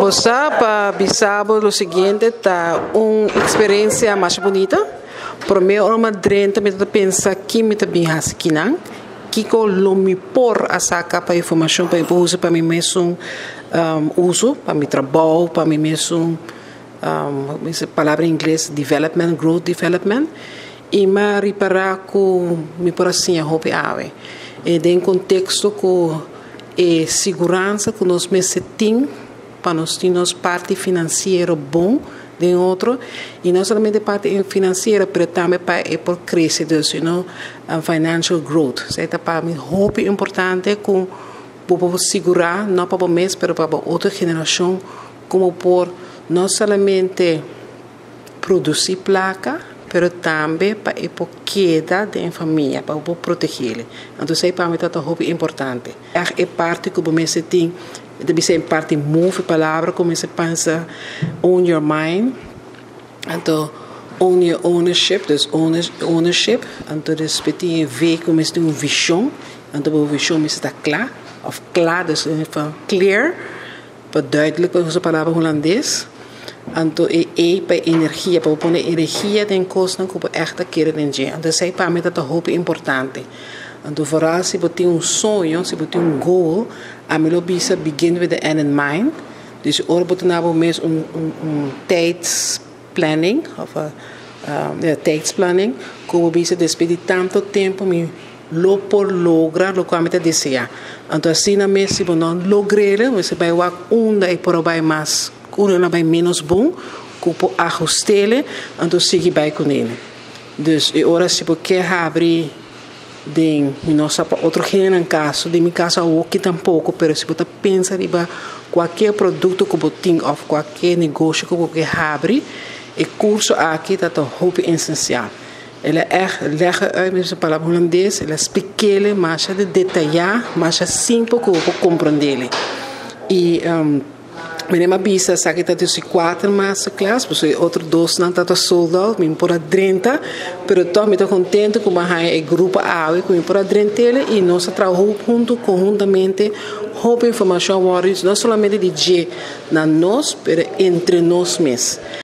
Bo sa, pa bisa bo lo siguiente, ta un experiencia mas bunita. Prome ora m'a drenta, mi ta pensa kico mi ta bin hasi akinan, kico lo mi por a saca pa informacion pa uso pa mi mes uso, pa mi trabou, pa mi mes, palabra ingles, development, growth development. Y m'a ripara cu mi por asina hopi awe. Y den contexto cu e seguransa cu nos mester tin pa nos tin nos parti financiero bon den otro y no solamente parti financiero, pero tambe pa e por crece, dus financial growth. Esey ta pa mi hopi importante cu por sigura no pa mes, pero pa otro generacion, con por no solamente produci placa, pero tambe pa e por keda den famia, pa por protege. Anto, esey pa mi ta hopi importante. E parti cu bo tin debe ser parti move, palabra cu bo pensa, own your mind. Anto, own your ownership, dus ownership. Anto, dus tin V cu tin un vision. Anto, e vision ta cla, of cla, dus van clear, pa duidelijk, usa palabra Hulandes. Anto, e E pa energia, pa pone energia den cos cu echt kier den dje. Anto, esey pa mi ta hopi importante. Anto, vooral si bo tin un soño, si bo tin un goal, ami lo bisa begin with the end in mind. Dus ora bo tin mes un tijdsplanning, of een ja, tijdsplanning, cu bisa despues di tanto tempo mi lo por logra loke mi ta desea. Anto, asina mes, si bo no logra, bo bay wak unda e por bay mas, unda bay menos bon, cu por ahusta, anto sigui bay cu ne. Dus e ora si bo kier habri den no sa pa otro hende caso, den mi caso aki tampoco, pero si bo pensa riba cualkier producto cu bo tin of cualkier negoshi cu bo kier habri, e curso aki ta hopi esencial. El a echt leggen uit met zijn palabra Hulandes, el a splica mas di detaya, mas simpel cu bo comprende. E mi a bisa esaki ta dus cuater masterclass, pasobra otro dos nan ta sold out, mi por a drenta, pero toch mi ta contento cu e grupo awe, cu mi por a drenta y nos a traha hunto, conhuntamente, hopi informacion, no solamente di dje na nos, pero entre nos mes.